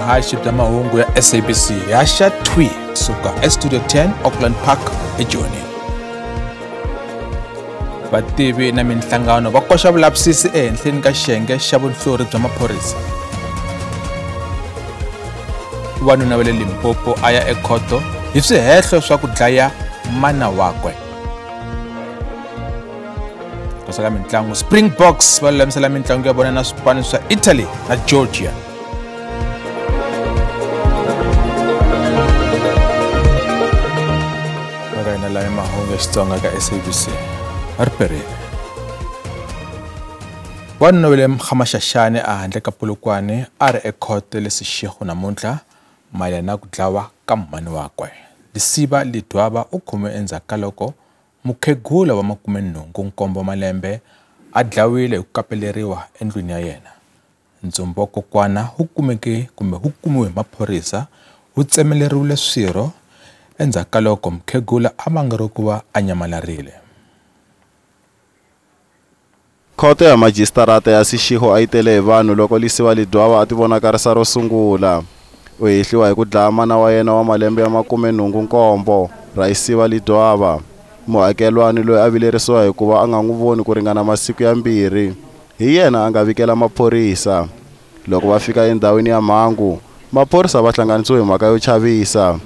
Vuhaxi bya mahungu ya SABC ya xa thwi suka eStudio 10 Auckland Park eJoni. Vativi na minhlangano va koxa vulavisisi ehenhleni ka xiyenge xa vunhlori bya maphorisa. Wanuna wa le Limpopo a ya ekhoto hi swihehlo swa ku dlaya mana wakwe. Ka mintlangu, Springboks va lulamisela mintlangu ya vona na swipano swa Italy na Georgia. Va hina laha mahungu ya Xitsonga ka SABC a ri perile. Wanuna wa le Mkhamashashane a handle ka Polokwane a ri ekhoto le Seshego namuntlha mayelana na ku dlawa ka mhani wakwe. Lesiba Ledwaba u khomiwe endzhaku ka loko mukhegula wa 87 malembe a dlawile hi ku kapeleriwa endlwini ya yena. Ntsumbu wa kokwana wu kumeke kumbe wu kumiwe hi maphorisa wu tsemeleriwile swirho endzhaku ka loko mukhegula a mangariwe ku va a nyamalarile. Khoto ya majistarata ya Seshego a yi tele hi vanhu loko Lesiba Ledwaba a tivonakarisa ro sungula. U hehliwa hi ku dlaya mana wa yena wa malembe ya 87 Raisiba Ledwaba. Muakelwani loyi a vilerisiwa hikuva a nga n'wi voni ku ringana masiku yambirhi hi yena a nga vikela maphorisa. Loko va fika endhawini ya mhangu, maphorisa va hlanganisiwe hi mhaka yo chavisa.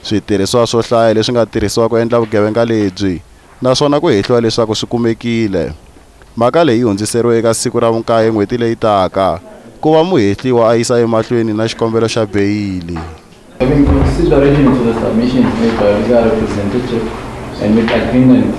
Switirhisiwa swo hlaya leswi nga tirhisiwa ku endla vugevenga lebyi naswona ku hehliwa leswaku swi kumekile. Mhaka leyi hundziseriwe eka siku ra vu-9 n'hweti leyi taka ku va muhehliwa a yisa emahlweni na xikombelo xa beyili. Having consideration to the submissions made by legal representative and with agreement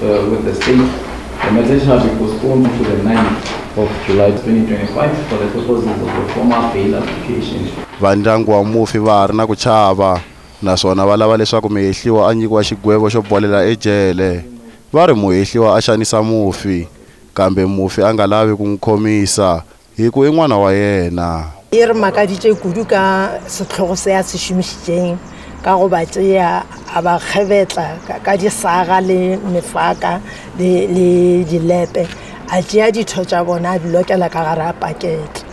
with the state, the matter shall be postponed to the 9th of July 2025 for the purposes of the formal bail application. Vandyangu wa mufi va ha ri na ku chava naswona va lava leswaku muhehliwa a nyikiwa xigwevo xo bolela ejele. Va ri muhehliwa a xanisa mufi kambe mufi a nga lavi ku n'wi khomisa hi ku i n'wana wa yena. E re makaditše kudu ka setlhogo se a se šomišitšeng ka go ba tšea a ba kgebetla ka disaga le mefaka le dilepe, a tšea ditho tša bona a di lokela ka gare a pakete.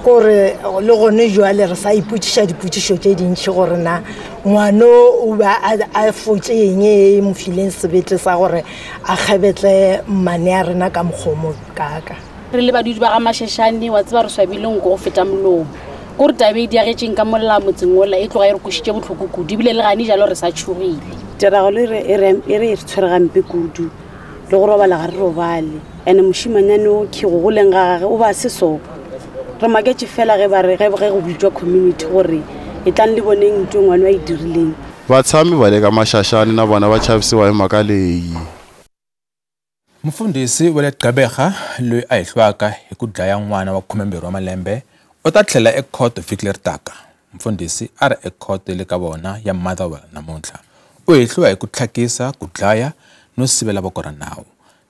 Kore le gone jwale re sa ipotšiša dipotšišo tše dintši gore na ngwano o ba a fotše eng e mo fileng sebete sa gore a kgebetle mmane ya rena ka mokgomo kaka. Re le badudi ba ga Mashashane wa tseba re swabile nko go feta molomo. Kore taba e diagetseng ka molla motseng ola e tloga e re kwešitše bohloko kudu ebile le gane jalo re sa tšhogile. Tiragalo e re tshwere gampe kudu le go robala ga re robale. Ene mošimanyane o ke go goleng ga gage o ba se so. Re maketše fela ge ba re ge go bitswa community gore e tlang le boneng ntho ngwana a e dirileng. Vatshami va le ka Mashashane na vona va chavisiwa hi mhaka leyi. Mufundhisi wa le Gqeberha loyi a hehliwaka hi ku dlaya n'wana wa 12 wa malembe u ta tlhela ekhoto vhiki leri taka. Mufundhisi a ri ekhoto le ka vona ya Motherwell namuntlha. U hehliwa hi ku tlhakisa, ku dlaya no sivela voko ra nawu.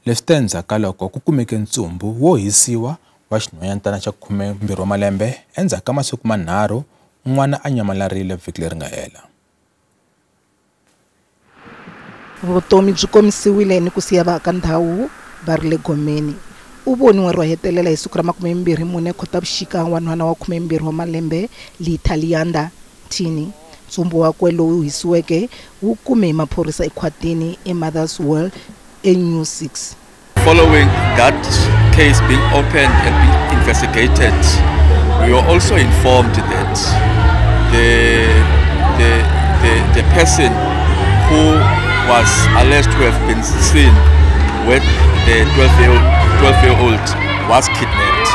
Leswi ta endzhaku ka loko ku kumeke ntsumbu wo hisiwa wa xinhwanyatana xa 12 wa malembe endzhaku ka masiku manharhu n'wana a nyamalarile vhiki leri nga hela. Vutomi byi komisiwile ni ku siya vaakandhawu va ri le gomeni. U voniwe ro hetelela hi siku ra 24 Khotavuxika wanhwana wa 12 wa malembe Lithalianda Thini. Ntsumbu wakwe lowu hisiweke wu kume hi maphorisa ekhwatini eMotherswell eNew 6. Following that case being opened and being investigated, we were also informed that the person who was alleged to have been seen with the 12-year-old was kidnapped.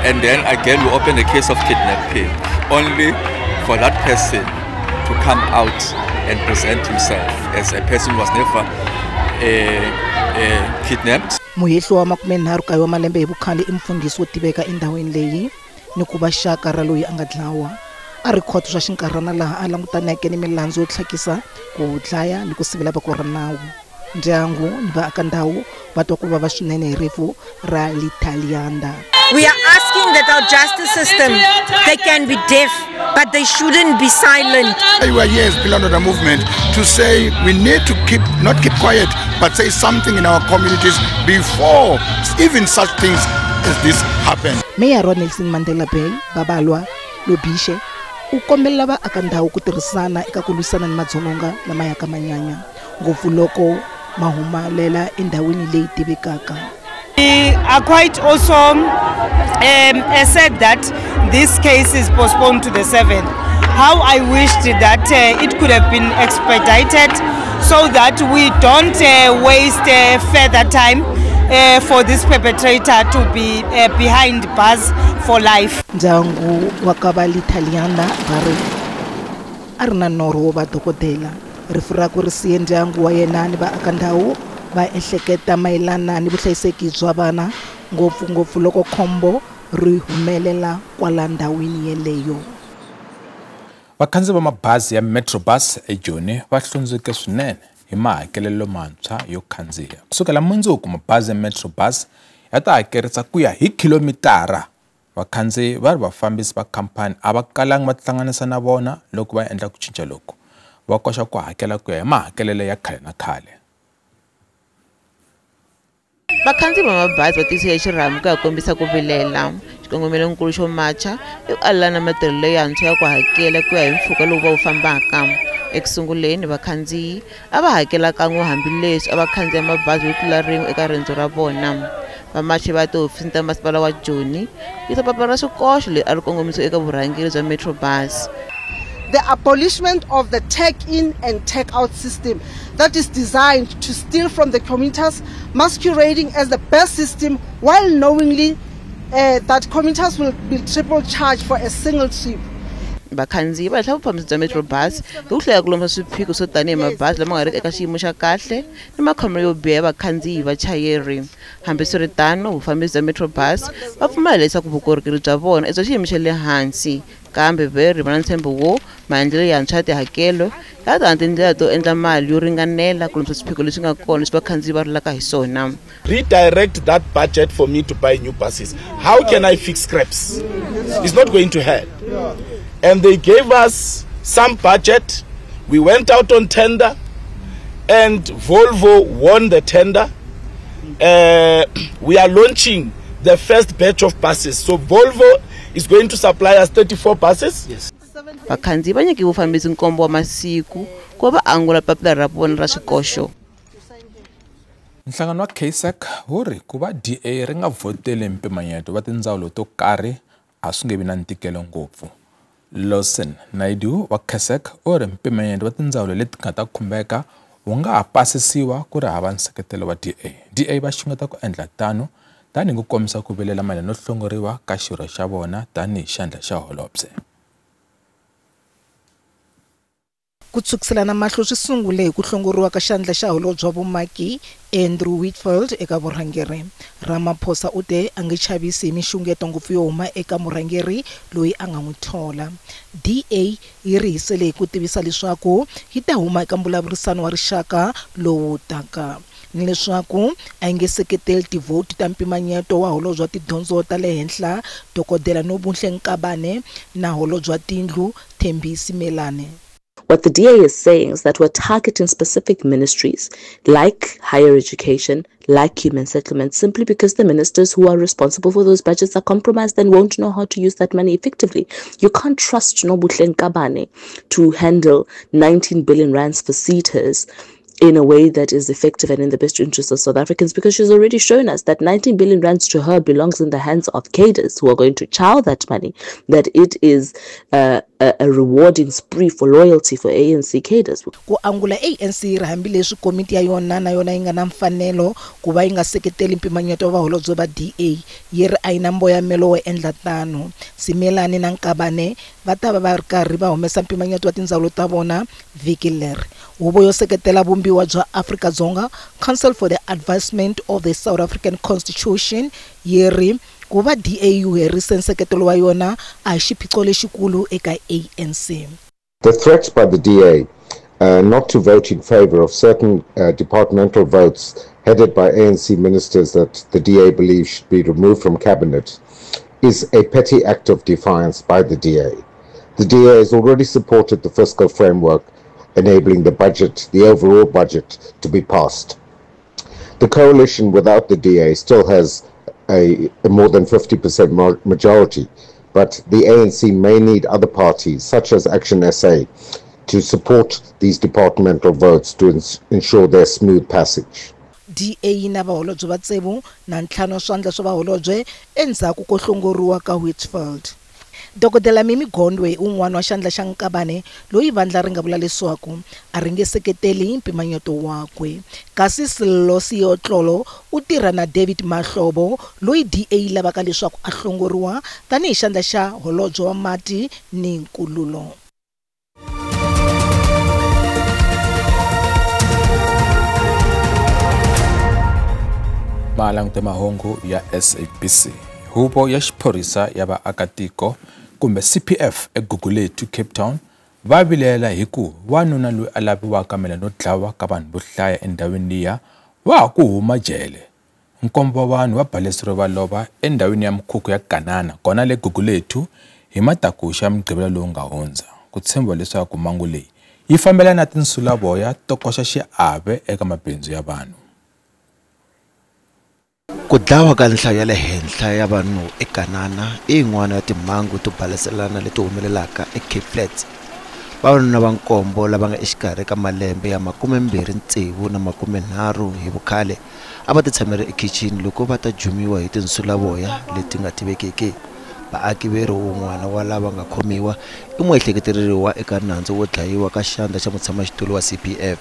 And then again we opened a case of kidnapping, only for that person to come out and present himself as a person who was never kidnapped. Muhehliwa wa 39 wa malembe hi vukhale i mufundhisi wo tiveka endhawini leyi ni ku va xaka ra loyi a nga dlawa. A ri khoto swa xinkarhana laha a langutaneke ni milandzu yo tlhakisa, ku dlaya ni ku sivela voko ra nawu. Ndyangu ni vaakandhawu va twa ku vava swinene hi rifu ra Lithalianda. We are asking that our justice system, they can be deaf, but they shouldn't be silent. We are here as Pillar of the movement to say we need to not keep quiet, but say something in our communities before even such things as this happened. Meyara wa Nelson Mandela Bay Babalwa Lobishe u kombela vaakandhawu ku tirhisana eka ku lwisana ni madzolonga lama yaka manyanya, ngopfu loko ma humelela endhawini leyi tivekaka. We are quite also said that this case is postponed to the 7th. How I wished that it could have been expedited so that we don't waste further time for this perpetrator to be behind bars for life. Ndyangu wa ka va Litaliana va ri a ri na norho wo va dokodela. Rifu rakwe ri siye ndyangu wa yena ni vaakandhawu va ehleketa mayelana ni vuhlayiseki bya vana, ngopfungopfu loko khombo ri humelela kwala ndhawini yeleyo. Vakhandziyi va mabazi ya Metrobus eJoni va hlundzuke swinene hi mahakelelo mantshwa yo khandziya. Kusukela mundzuku mabazi ya Metrobus ya ta hakerisa ku ya hi khilomitara. Vakhandziyi va ri vafambisi va khampani a va kalangi va tihlanganisa na vona loko va endla ku cinca loku. Va koxa ku hakela ku ya hi mahakelelo ya khale na khale. Vakhandziyi va mabazi va tisiwe xirhamu ku ya kombisa ku vilela. Xikongomelonkulu xo macha i ku alana matirhelo yantshwa ya ku hakela ku ya hi mpfhuka lowu va wu fambaka. Ekusunguleni vakhandziyi a va hakela kan'we hambileswi a va khandziya mabazi yo tlula rin'we eka riendzo ra vona. Vamachi va tihofisi ta masipala wa Joni yisa papila ra swikoxo leri a ri kongomisiwe eka vurhangeri bya Metrobus. The abolishment of the take-in and take-out system that is designed to steal from the commuters, masquerading as the best system while knowingly that commuters will be triple charged for a single trip. Vakhandziyi va hehla vufambisi bya Metrobus hi ku hlaya ku lombisa swiphiqo swo tanihi mabazi lama nga riki eka xiyimo xa kahle ni makhomelo yo biha ya vakhandziyi hi vachayeri. Hambiswiritano, vufambisi bya Metrobus va pfumela leswaku vukorhokeri bya vona i bya xiyimo xa le hansi, kambe va ri va na ntshembo wo maendlelo yantshwa ya tihakelo ya ta na tindlela to endla mali yo ringanela ku lombisa swiphiqo leswi nga kona leswi vakhandziyi va rilaka hi swona. Redirect that budget for me to buy new buses. How can I fix scraps? It's not going to help. And they gave us some budget. We went out on tender, and Volvo won the tender. We are launching the first batch of buses. So Volvo is going to supply us 34 buses. Yes. Vakhandziyi va nyikiwe vufambisi nkombo wa masiku ku va angula papila ra vona ra swikoxo. Nhlangano wa CASAC wu ri ku va DA ri nga vhoteli mpimanyeto wa tindzawulo to karhi a swi nge vi na ntikelo ngopfu. Lawson Naidu wa CASAC u ri mpimanyeto wa tindzawulo leti nga ta khumbeka wu nga ha pasisiwa ku ri hava nseketelo wa DA. DA va xungeta ku endla tano tanihi ku kombisa ku vilela mayelana no hlongoriwa ka xirho xa vona tanihi xandla xa holobye. Ku tshukiselana mahlo swi sungule hi ku hlongoriwa ka xandla xa holobye wa vumaki Andrew Whitfield eka vurhangeri. Ramaphosa u te a nge chavisi hi mixungeto ngopfu yo huma eka murhangeri loyi a nga n'wi thola. DA yi rihisele hi ku tivisa leswaku yi ta huma eka mbulavurisano wa rixaka lowu taka, ni leswaku a yi nge seketeli tivhoti ta mpimanyeto wa holobye wa tidyondzo ta le henhla Dokodela Nobuhle Nkabane na holobye wa tindlu Thembi Simelane. What the DA is saying is that we're targeting specific ministries like higher education, like human settlement, simply because the ministers who are responsible for those budgets are compromised and won't know how to use that money effectively. You can't trust Nobuhle Nkabane to handle 19 billion rands for SETAs in a way that is effective and in the best interest of South Africans, because she's already shown us that 19 billion rands to her belongs in the hands of cadres who are going to chow that money, that it is a rewarding spree for loyalty for ANC cadres. Ku angula ANC yi ri hambileswi komiti ya yona na yona yi nga na mfanelo ku va yi nga seketeli mpimanyeto wa vaholobye va DA, yi ri a yi na mboyamelo wo endla tano. Simelane na Nkabane va ta va va ri karhi va humesa mpimanyeto wa tindzawulo ta vona vhiki leri. Huvo yo seketela vumbiwa bya Afrika-Dzonga, Council for the Advancement of the South African Constitution, yi ri ku va DA yi herise nseketelo wa yona a hi xiphiqo lexikulu eka ANC. The threats by the DA not to vote in favor of certain departmental votes headed by ANC ministers that the DA believes should be removed from cabinet is a petty act of defiance by the DA. The DA has already supported the fiscal framework enabling the budget, the overall budget, to be passed. The coalition without the DA still has a more than 50% majority. But the ANC may need other parties, such as Action SA, to support these departmental votes to ensure their smooth passage. DA yi na vaholobye va tsevu na ntlhanu wa swandla swa vaholobye endzhaku ko hlongoriwa ka Whitfield. Dokodela Mimi Gondwe un'wana wa xandla xa Nkabane loyi vandla ri nga vula leswaku a ri nge seketeli mpimanyeto wakwe, kasi Sello Seotlolo u tirha na David Mahlobo loyi DA yi lavaka leswaku a hlongoriwa tanihi xandla xa holobye wa mati ni nkululo. Malangute mahungu ya SABC. Huvo ya xiphorisa ya vaakatiko kumbe CPF eGugulethu, Cape Town, va vilela hi ku wanuna loyi a laviwaka mayelana no dlawa ka vanhu vo hlaya endhawini liya wa ha ku huma jele. Nkombo wa vanhu va baleseriwe va lova endhawini ya mikhukhu ya Kanana kona le Gugulethu hi matakuxa ya Mugqivela lowu nga hundza. Ku tshembiwa leswaku mhangu leyi yi fambelana na tinsulavoya to koxa xiave eka mabindzu ya vanhu. Ku dlawa ka nhlayo ya le henhla ya vanhu eKanana i yin'wana ya timhangu to baleselana leti humelelaka eCape Flats. Vavanuna va nkombo lava nga exikarhi ka malembe ya 26 na 30 hi vukhale a va titshamele ekhichini loko va ta jumiwa hi tinsulavoya leti nga tivekiki. Vaaki veri wun'wana wa lava nga khomiwa i muehleketeleriwa eka nandzu wo dlayiwa ka xandla xa mutshamaxitulu wa CPF.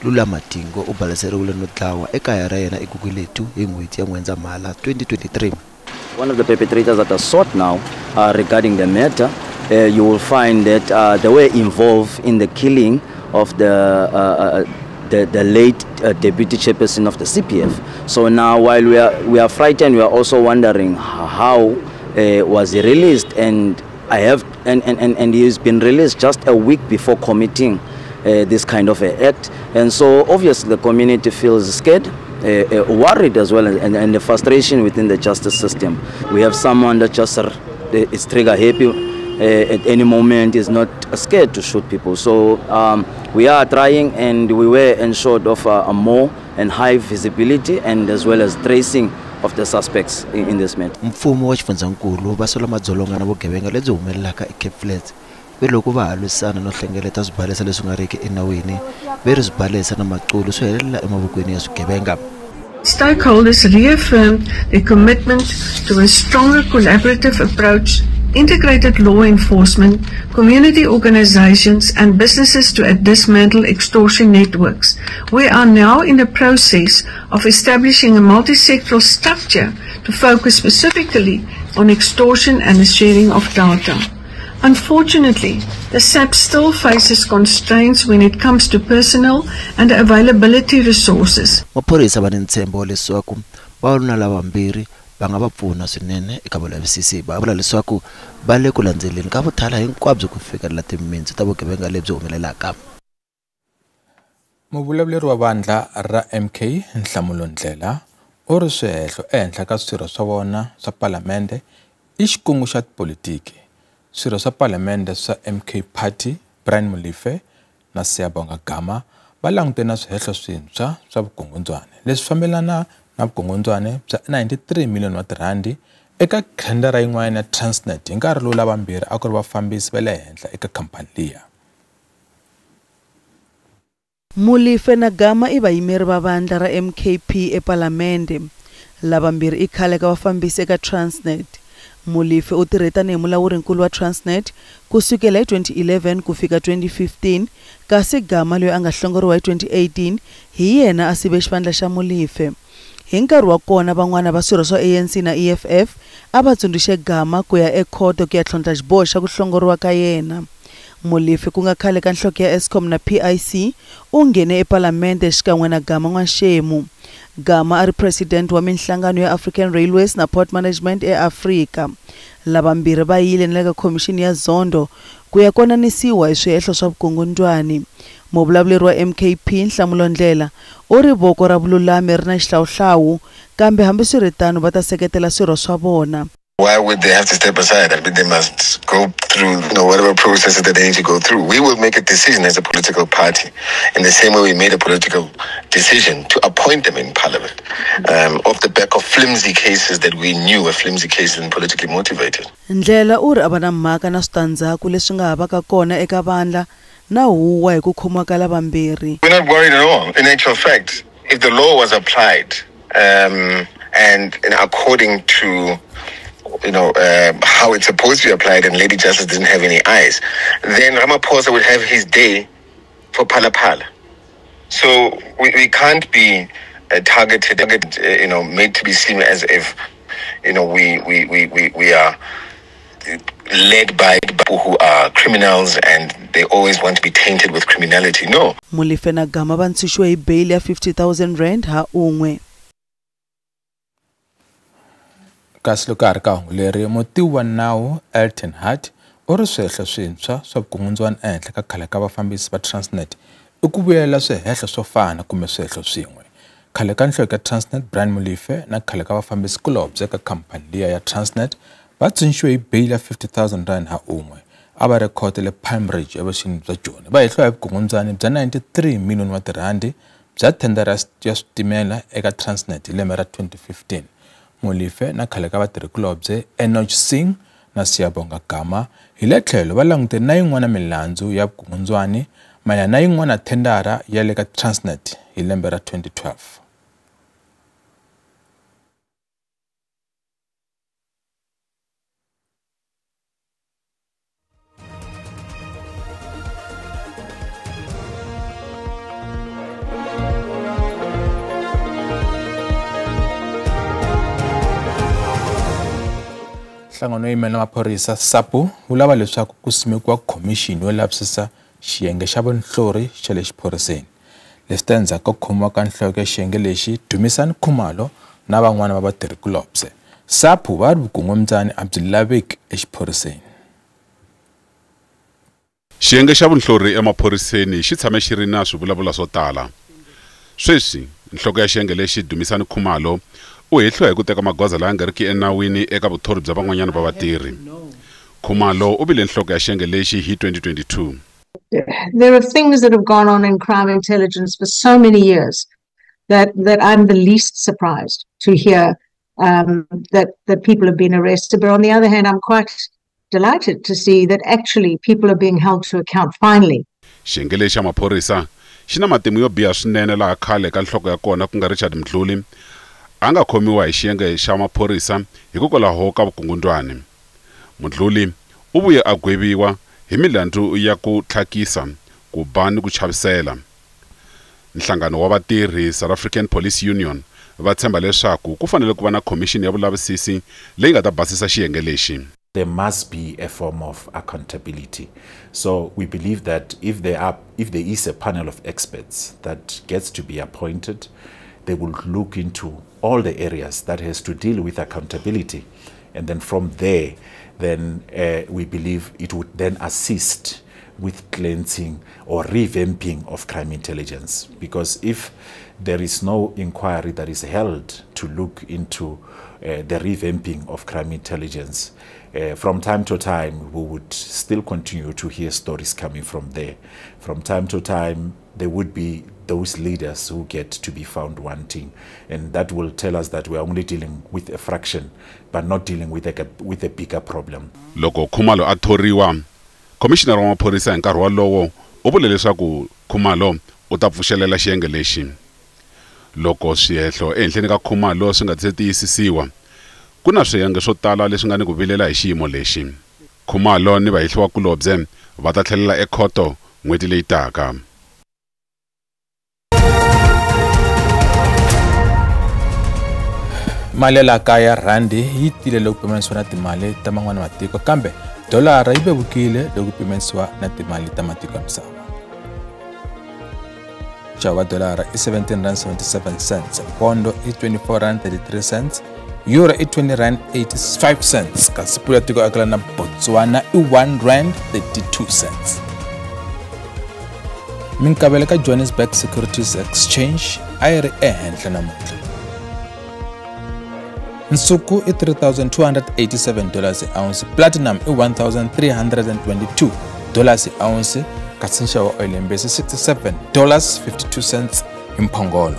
Lula Matingo u baleseriwile no dlawa ekaya ra yena eGugulethu hi n'hweti ya N'wendzamhala 2023. One of the perpetrators that are sought now regarding the matter, you will find that they were involved in the killing of the late deputy chairperson of the CPF. So now, while we are frightened, we are also wondering how was he released, and and he's been released just a week before committing this kind of an act. And so obviously the community feels scared, worried as well, and the frustration within the justice system. We have someone that just is trigger happy at any moment, is not scared to shoot people. So we are trying, and we were ensured of a more and high visibility and as well as tracing of the suspects in this matter. Mfumo wa xifundzankulu va sola madzolonga na vugevenga lebyi humelelaka eCape Flats. Ve loko va ha lwisana no hlengeleta swibalesa leswi nga riki enawini, ve ri swibalesa na maqulu swi helela emavokweni ya swigevenga. Stakeholders reaffirmed their commitment to a stronger collaborative approach, integrated law enforcement, community organizations and businesses to dismantle extortion networks. We are now in the process of establishing a multi-sectoral structure to focus specifically on extortion and the sharing of data. Unfortunately, the SAP still faces constraints when it comes to personnel and availability resources. Maphorisa va ni ntshembo leswaku vavanuna lavambirhi va nga va pfuna swinene eka vulavisisi. Va vula leswaku va le ku landzeleni ka vuthala hinkwabyo ku fikelela timintsu ta vugevenga lebyi humelelaka. Muvulavuleri wa vandla ra MK Nhlamulo Ndlela u ri swihehlo ehenhla ka swirho swa vona swa palamende i xikungu xa tipolitiki. Swirho swa palamende swa MK Party Brian Molefe na Siyabonga Gama va langutene na swihehlo swintshwa swa vukungundzwana leswi fambelana na vukungundzwana bya 93 miliyoni wa tirhandi eka thendara yin'wana ya Transnet hi nkarhi lowu lavambirhi a ku ri vafambisi va le henhla eka khampani liya. Molefe na Gama i vayimeri va vandla ra MKP epalamende. Lavambirhi i khale ka vafambisi eka Transnet. Molefe u tirhe tanihi mulawurinkulu wa Transnet ku sukela hi 2011 ku fika 2015, kasi Gama loyi a nga hlongoriwa hi 2018 hi yena a sive xivandla xa Molefe. Hi nkarhi wa kona van'wana va swirho swa ANC na EFF a va tsundzuxe Gama ku ya ekhoto ku ya tlhontlha xiboho xa ku hlongoriwa ka yena. Molefe ku nga khale ka nhloko ya Eskom na PIC u nghene epalamende xikan'we na Gama n'waxemu. Gama a ri president wa minhlangano ya African Railways na Port Management eAfrika. Lavambirhi va yile na le ka khomixini ya Zondo ku ya konanisiwa hi swihehlo swa vukungundzwani. Muvulavuleri wa MKP Nhlamulo Ndlela u ri voko ra vululami ri na xihlawuhlawu, kambe hambiswiritano va ta seketela swirho swa vona. Why would they have to step aside? I mean, they must go through, whatever processes that they need to go through. We will make a decision as a political party in the same way we made a political decision to appoint them in parliament, off the back of flimsy cases that we knew were flimsy cases and politically motivated. Ndlela u ri a va na mhaka na switandzhaku leswi nga ha vaka kona eka vandla na huwa hi ku khomiwa ka lavambirhi. We're not worried at all. In actual fact, if the law was applied and according to how it's supposed to be applied, and Lady Justice didn't have any eyes, then Ramaphosa would have his day for Phala Phala. So we can't be targeted, made to be seen as if, we are led by people who are criminals and they always want to be tainted with criminality. No. Molefe na Gama va ntshunxiwe hi bail ya 50,000 rand ha un'we. Kasi loko a ri ka hungu leri, mutivi wa nawu Elton Hart u ri swihehlo swintshwa swa vukungundzwana ehenhla ka khale ka vafambisi va Transnet i ku vuyela swihehlo swo fana kumbe swihehlo swin'we. Khale ka nhloko ya Transnet Brian Molefe na khale ka vafambisi kulobye ka khampani liya ya Transnet va ntshunxiwe hi bail ya 50,000 rand ha un'we. A va ri khoto le Palm Ridge evuxeni bya Joni. Va hehliwa hi vukungundzwana bya 93 million wa tirhandi bya thendara ya switimela eka Transnet hi lembe ra 2015. Molefe na khale ka vatirhikulobye Enoch Singh na Siyabonga Gama hi le tlhelo va langutene na yin'wana milandzu ya vukungundzwani mayelana na yin'wana thendara ya le ka Transnet hi lembe ra 2012. Nhlangano wo yimela maphorisa SAPU wu lava leswaku ku simekiwa khomixini yo lavisisa xiyenge xa vunhlori xa le xiphoriseni. Leswi ta endzhaku ka ku khomiwa ka nhloko ya xiyenge lexi Dumisani Khumalo na van'wana va vatirhikulobye. SAPU va ri vukungundzwani a byi laveki exiphoriseni. Xiyenge xa vunhlori emaphoriseni xi tshame xi ri na swivulavula swo tala. Sweswi nhloko ya xiyenge lexi Dumisani Khumalo u hehliwa hi ku teka magoza laya nga riki enawini eka vuthori bya van'wanyana va vatirhi. Khumalo u vile nhloko ya xiyenge lexi hi 2022. There are things that have gone on in crime intelligence for so many years that I'm the least surprised to hear that people have been arrested. But on the other hand, I'm quite delighted to see that actually people are being held to account finally. Xiyenge lexi xa maphorisa xi na matimu yo biha swinene laha khale ka nhloko ya kona ku nga Richard Mdluli a nga khomiwa hi xiyenge xa maphorisa hikokwalaho ka vukungundzwani. Mdluli u vuye a gweviwa hi milandzu ya ku tlhakisa, ku ba ni ku chavisela. Nhlangano wa vatirhi South African Police Union va tshemba leswaku ku fanele ku va na khomixini ya vulavisisi leyi nga ta basisa xiyenge lexi. There must be a form of accountability. So we believe that if there is a panel of experts that gets to be appointed, they will look into all the areas that has to deal with accountability. And then from there, then we believe it would then assist with cleansing or revamping of crime intelligence. Because if there is no inquiry that is held to look into the revamping of crime intelligence, from time to time, we would still continue to hear stories coming from there. From time to time, there would be those leaders who get to be found wanting. And that will tell us that we are only dealing with a fraction, but not dealing with a bigger problem. Loko Khumalo a thoriwa, Commissioner wa maphorisa hi nkarhi wolowo u vule leswaku Khumalo u ta pfuxelela xiyenge lexi. Loko swihehlo ehenhleni ka Khumalo swi nga se tiyisisiwa, ku na swiyenge swo tala leswi nga ni ku vilela hi xiyimo lexi. Khumalo ni vahehliwakulobye va ta tlhelela ekhoto n'hweti leyi taka. Mali ya laha kaya rhandi yi tile loko pimanisiwa na timali ta man'wana matiko, kambe dolara yi vevukile loko pimanisiwa na timali ta matiko ya misava. Nxavo wa dolara i 17.77 rand, pondo i 24.33 rand, euro i 20.85 rand, kasi pula tiko akela na Botswana i 1.32 rand. Minkavelo ka Johannesburg Securities Exchange a yi ri ehenhla namuntlha. Nsuku i $3,287 hi ounce, platinum i $1,322 hi ounce, kasi nxavo wa oil yimbisi $67.52 hi mphongolo.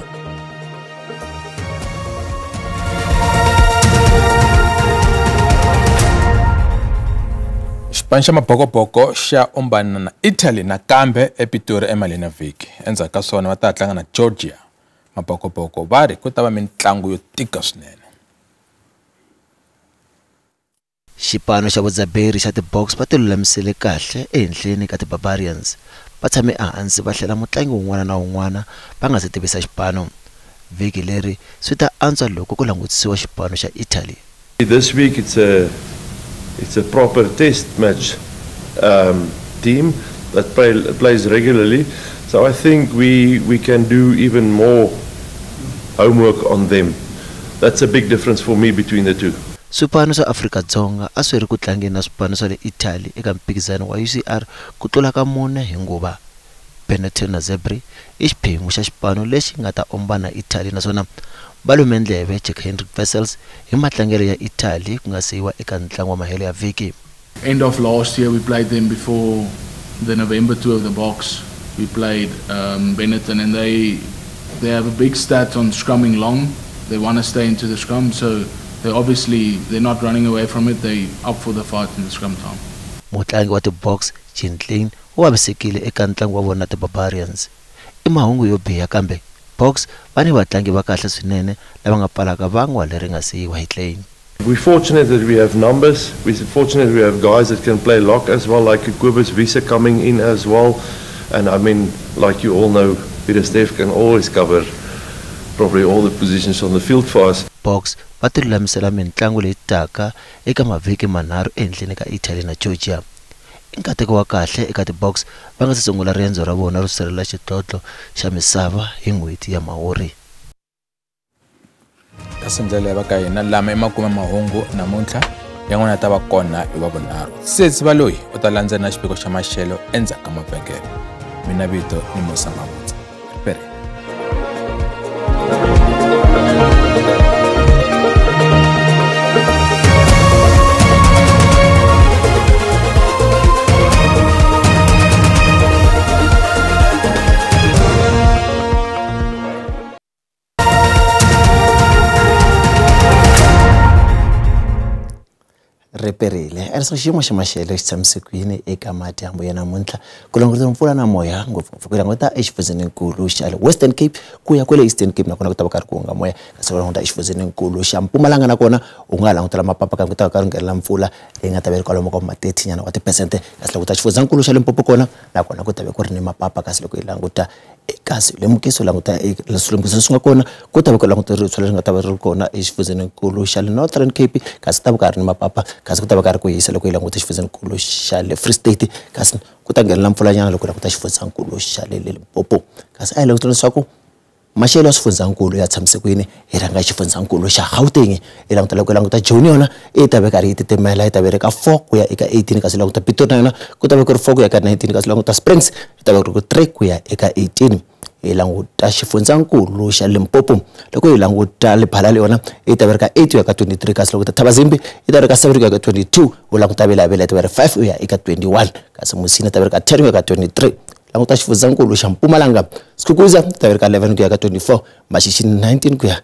Xipano xa mabokoboko xa ombana na Italy nakambe ePitori emalini ya vhiki. Endzhaku ka swona va ta tlanga na Georgia. Mabokoboko va ri ku ta va mintlangu yo tika swinene. Xipano xa vudzaberi xa ti-Boks va tilulamisele kahle ehenhleni ka ti-Barbarians. Va tshame ehansi va hlela mutlangi wun'wana na wun'wana va nga se tivisa xipano. Vhiki leri swi ta antswa loko ku langutisiwa xipano xa Italy. This week it's a proper test match team that plays regularly. So I think we can do even more homework on them. That's a big difference for me between the two. Swipano swa Afrika-Dzonga a swi ri ku tlangeni na swipano swa le Italy eka mphikizano wa UCR ku tlula ka mune hi nguva. Benetton na Zebre i xiphemu xa xipano lexi nga ta ombana Italy naswona va lume ndleve Jack Hendrik Wessels hi matlangelo ya Italy ku nga siyiwa eka ntlangu wa mahelo ya vhiki. End of last year we played them before the November tour of the Boks. We played Benetton and they have a big stat on scrumming long. They want to stay into the scrum, so they obviously they're not running away from it. They up for the fight in the scrum time. Mutlangi wa ti-Boks Jean Kleyn u vavisekile eka ntlangu wa vona ti-Barbarians. I mahungu yo biha kambe Boks va ni vatlangi va kahle swinene lava nga pfalaka vangwa leri nga siyiwa hi Kleyn. We're fortunate that we have numbers. We're fortunate we have guys that can play lock as well, like Kobus Wiese coming in as well. And I mean, like you all know, Peter Steph can always cover probably all the positions on the field for us. Boks va tilulamisela mintlangu leyi taka eka mavhiki manharhu ehenhleni ka Italy na Georgia. I nkateko wa kahle eka ti-Boks va nga se sungula riendzo ra vona ro sirhelela xidlodlo xa misava hi n'hweti ya Mhawuri. Kasi ndlela ya va ka hina lama i makume mahungu namuntlha yan'wana ta va kona hi wa vunharhu. Setsi va loyi u ta landzela na xiphiqo xa maxelo endzhaku ka mavhengele. Mina vito ni Musa Mabutsa. Ripere. Riperile a ri xiyimo xa maxelo xi tshamise ku yini eka madyambu ya namuntlha ku langutela mpfula na moya ngopfungopfu ku languta exifundzheninkulu xa le Western Cape ku ya kwale Eastern Cape nakona ku ta va karhi ku hunga moya kasi ku languta exifundzheninkulu xa Mpumalanga nakona u nga langutela mapapa kambe ku ta va karhi nghenela mpfula leyi nga ta va ri kwalomu ka ma 30 nyana wa tiphesente kasi languta xifundzankulu xa Limpopo kona nakona ku ta va ku ri ni mapapa kasi loko hi languta eka swilemukiso languta swilemukiso leswi nga kona ku ta va ku languta ritshwa leri nga ta va ri kona exifundzheninkulu xa le Northern Cape kasi ta va ka ri ni mapapa kasi ku ta va ka ri ku hisa loko hi languta xifundzankulu xa le Free State kasi ku ta nghenela mpfulanyana loko hi languta xifundzankulu xa le Limpopo kasi a hi languta leswaku maxelo ya swifundzankulu ya tshamise ku yini hi rhanga xifundzankulu xa Gauteng hi languta loko hi languta Joni yona i ta va karhi yi titimela yi ta va ri ka 4 ku ya eka 18 kasi languta Pretoria na yona ku ta va ku ri 4 ku ya eka 19 kasi languta Springs yi ta va ku ri 3 ku ya eka 18 hi languta xifundzankulu xa Limpopo loko hi languta Lephalale yona yi ta va ri ka 8 ku ya ka 23 kasi languta Thabazimbi yi ta ri ka 7 ku ya ka 22 u languta Belavela yi ta va ri 5 ku ya eka 21 kasi Musina ta va ri ka 10 ku ya ka 23 languta xifundzankulu xa Mpumalanga Skukuza ta va ri ka 11 ku ya ka 24 Mashishini 19 ku ya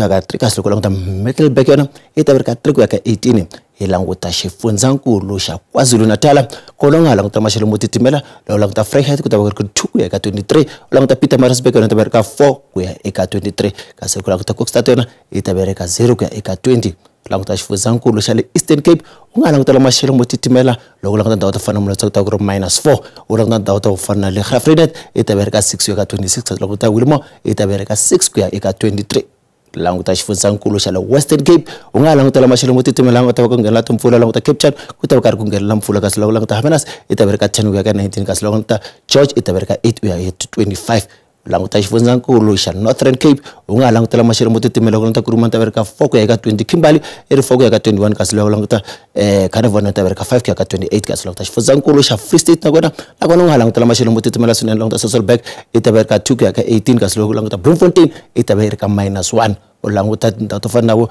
ka 3 kasi loko languta Middelburg yona yi ta va ri ka 3 ku ya ka 18 hi languta xifundzankulu xa KwaZulu-Natal kona u nga languta maxelo mo titimela loko languta Vryheid ku ta va ku ri 2 ku ya ka 23 u languta Pietermaritzburg yona ta va ri ka 4 ku ya eka 23 kasi ku languta Kokstad yona yi ta va ri ka 0 ku ya eka 20 languta xifundzankulu xa le Eastern Cape u nga langutela maxelo mo titimela loko languta ndhawu to fana na Mulatswa ku ta ku ri -4 u languta ndhawu to fana na le Graaff-Reinet yi ta va ri ka 6 ku ya ka 26 languta Willmore yi ta va ri ka 6 ku ya eka 23 languta xifundzankulu xa le Western Cape u nga langutela maxelo mo titimela nga ta va ku nghenela timpfula languta Cape Town ku ta va karhi ku nghenela mpfula kasi loko languta Havana's yi ta va ri ka 10 ku ya ka 19 kasi loko languta George yi ta va ri ka 8 ku ya eka 25 languta xifundzankulu xa Northern Cape u nga langutela maxelo mo titimela ku languta Kuruman ta va ri ka 4 ku ya eka 20 Kimberley i ri 4 ku ya ka 21 kasi loko languta Carnarvon ta va ri ka 5 ku ya ka 28 kasi languta xifundzankulu xa Free State nakona u nga langutela maxelo mo titimela swinene languta Sasolburg i ta va ri ka 2 ku ya ka 18 kasi loko languta Bloemfontein i ta va yi ri ka -1 U languta tindhawu to fana na vo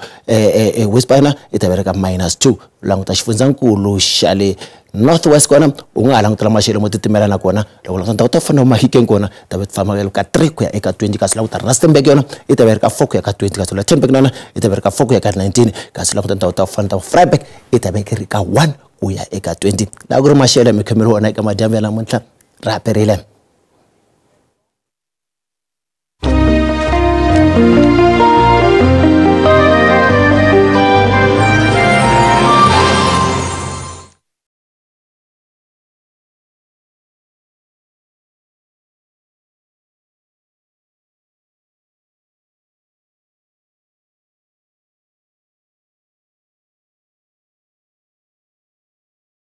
West-Pana i ta va ri ka -2. U languta xifundzankulu xa le North West kona u nga ha langutela maxelo mo titimela na kona loko languta ndhawu to fana na Mahikeng kona ta va famba ka 3 ku ya eka 20, kasi languta Rustenburg yona i ta va ri ka 4 ku ya ka 20, kasi Rustenburg na yona i ta va ri ka 4 ku ya ka 19, kasi languta ndhawu ta fana ta Vryburg i ta va ri ka 1 ku ya eka 20. Laha ku ri maxelo ya mikhomelo wona eka madyambu ya namuntlha ra perile.